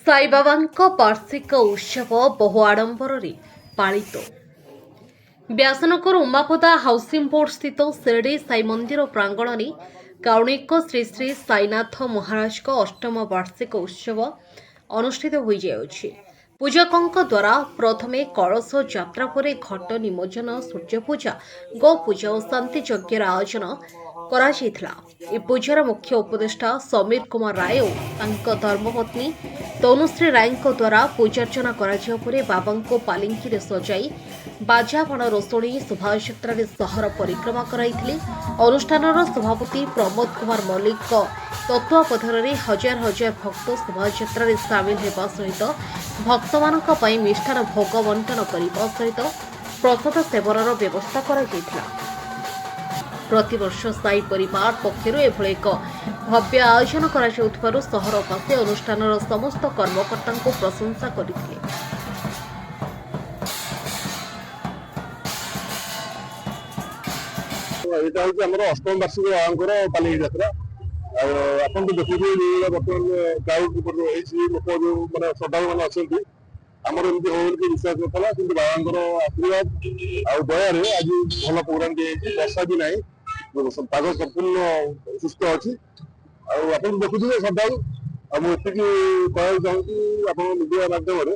ସାଇବାବାଙ୍କ ବାର୍ଷିକ ଉତ୍ସବ ବହୁ ଆଡମ୍ବରରେ ପାଳିତ। ବ୍ୟାସନଗର ଉମାପଦା ହାଉସିଂ ବୋର୍ଡ ସ୍ଥିତ ଶିରିଡି ସାଇ ମନ୍ଦିର ପ୍ରାଙ୍ଗଣରେ କାରୁଣିକ ଶ୍ରୀ ଶ୍ରୀ ସାଇନାଥ ମହାରାଜଙ୍କ ଅଷ୍ଟମ ବାର୍ଷିକ ଉତ୍ସବ ଅନୁଷ୍ଠିତ ହୋଇଯାଉଛି। ପୂଜକଙ୍କ ଦ୍ୱାରା ପ୍ରଥମେ କଳସ ଯାତ୍ରା ପରେ ଘଟ ନିମଜ୍ଜନ, ସୂର୍ଯ୍ୟପୂଜା, ଗୋପୂଜା ଓ ଶାନ୍ତି ଯଜ୍ଞର ଆୟୋଜନ କରାଯାଇଥିଲା। ଏହି ପୂଜାର ମୁଖ୍ୟ ଉପଦେଷ୍ଟା ସମୀର କୁମାର ରାୟ ଓ ତାଙ୍କ ଧର୍ମପତ୍ନୀ ତନୁଶ୍ରୀ ରାୟଙ୍କ ଦ୍ୱାରା ପୂଜାର୍ଚ୍ଚନା କରାଯିବା ପରେ ବାବାଙ୍କୁ ପାଲିଙ୍କିରେ ସଜାଇ ବାଜା, ବାଣ, ରୋଷଣୀ ଶୋଭାଯାତ୍ରାରେ ସହର ପରିକ୍ରମା କରାଇଥିଲେ। ଅନୁଷ୍ଠାନର ସଭାପତି ପ୍ରମୋଦ କୁମାର ମଲ୍ଲିକଙ୍କ ତତ୍ତ୍ୱାବଧାନରେ ହଜାର ହଜାର ଭକ୍ତ ଶୋଭାଯାତ୍ରାରେ ସାମିଲ ହେବା ସହିତ ଭକ୍ତମାନଙ୍କ ପାଇଁ ମିଷ୍ଟାନ୍ନ ଭୋଗ ବଣ୍ଟନ କରିବା ସହିତ ପ୍ରସାଦ ସେବନର ବ୍ୟବସ୍ଥା କରାଯାଇଥିଲା। ପ୍ରତିବର୍ଷ ସାଇ ପରିବାର ପକ୍ଷରୁ ଏଭଳି ଏକ ଭବ୍ୟ ଆୟୋଜନ କରାଯାଉଥିବାରୁ ସହରବାସୀ ଅନୁଷ୍ଠାନର ସମସ୍ତ କର୍ମକର୍ତ୍ତାଙ୍କୁ ପ୍ରଶଂସା କରିଥିଲେ। ଏଇଟା ହଉଛି ଆମର ଅଷ୍ଟମ ବାର୍ଷିକ ବାବାଙ୍କର ପାଲିଙ୍କି ଯାତ୍ରା। ଆଉ ଆପଣ ତ ଦେଖୁଥିବେ ଯୋଉ ବର୍ତ୍ତମାନ କ୍ରାଉଡ ହେଇଛି, ଲୋକ ଯୋଉ ମାନେ ଶ୍ରଦ୍ଧାଳୁ ମାନେ ଅଛନ୍ତି, ଆମର ଏମିତି ହବ ବୋଲି କେହି ବିଶ୍ୱାସ ନଥିଲା। କିନ୍ତୁ ବାବାଙ୍କର ଆଶୀର୍ବାଦ ଆଉ ଦୟାରେ ଆଜି ଭଲ ପ୍ରୋଗ୍ରାମ ଟି ହେଇଛି। ବର୍ଷା ବି ନାହିଁ, ପାଗ ସମ୍ପୂର୍ଣ୍ଣ ସୁସ୍ଥ ଅଛି। ଆଉ ଆପଣ ଦେଖୁଥିବେ ଶ୍ରଦ୍ଧାଳୁ। ଆଉ ମୁଁ ଏତିକି କହିବାକୁ ଚାହୁଁଛି ଆପଣଙ୍କ ମିଡିଆ ମାଧ୍ୟମରେ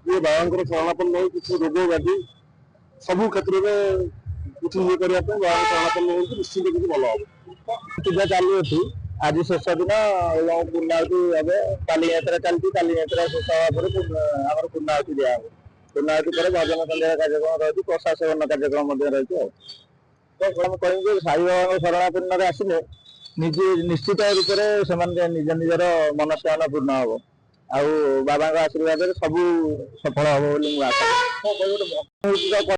ଯେ ବାବାଙ୍କର ଶରଣାପନ୍ନ ହୋଇ କିଛି ରୋଗ ବ୍ୟାଧି ସବୁ କ୍ଷେତ୍ରରେ କିଛି ଇଏ କରିବା ପାଇଁ ବାବାଙ୍କ ଶରଣାପନ୍ନ ହୁଅନ୍ତୁ, ନିଶ୍ଚିନ୍ତ କିଛି ଭଲ ହବ। ପୂଜା ଚାଲୁଅଛି। ଆଜି ଶେଷ ଦିନ ଏବଂ ପୂର୍ଣ୍ଣାହୁତି ହବ। କାଲି ଯାତ୍ରା ଚାଲିଛି। କାଲି ଯାତ୍ରା ଶେଷ ହେବା ପରେ ଆମର ପୂର୍ଣ୍ଣାହୁତି ଦିଆହବ। ପୂର୍ଣ୍ଣାହୁତି ପରେ ଭଜନ ସନ୍ଧ୍ୟା କାର୍ଯ୍ୟକ୍ରମ ରହିଛି, ପ୍ରସାଦ ସେବନ କାର୍ଯ୍ୟକ୍ରମ ମଧ୍ୟ ରହିଛି। ଆଉ ତ ଆମେ କହିବୁ ଯେ ସାଇବାବାଙ୍କ ଶରଣାପନ୍ନରେ ଆସିଲେ ନିଜେ ନିଶ୍ଚିତ ରୂପରେ ସେମାନେ ନିଜ ନିଜର ମନସ୍କାମନା ପୂର୍ଣ୍ଣ ହବ ଆଉ ବାବାଙ୍କ ଆଶୀର୍ବାଦରେ ସବୁ ସଫଳ ହବ ବୋଲି ମୁଁ ଆଶା କରୁଛି।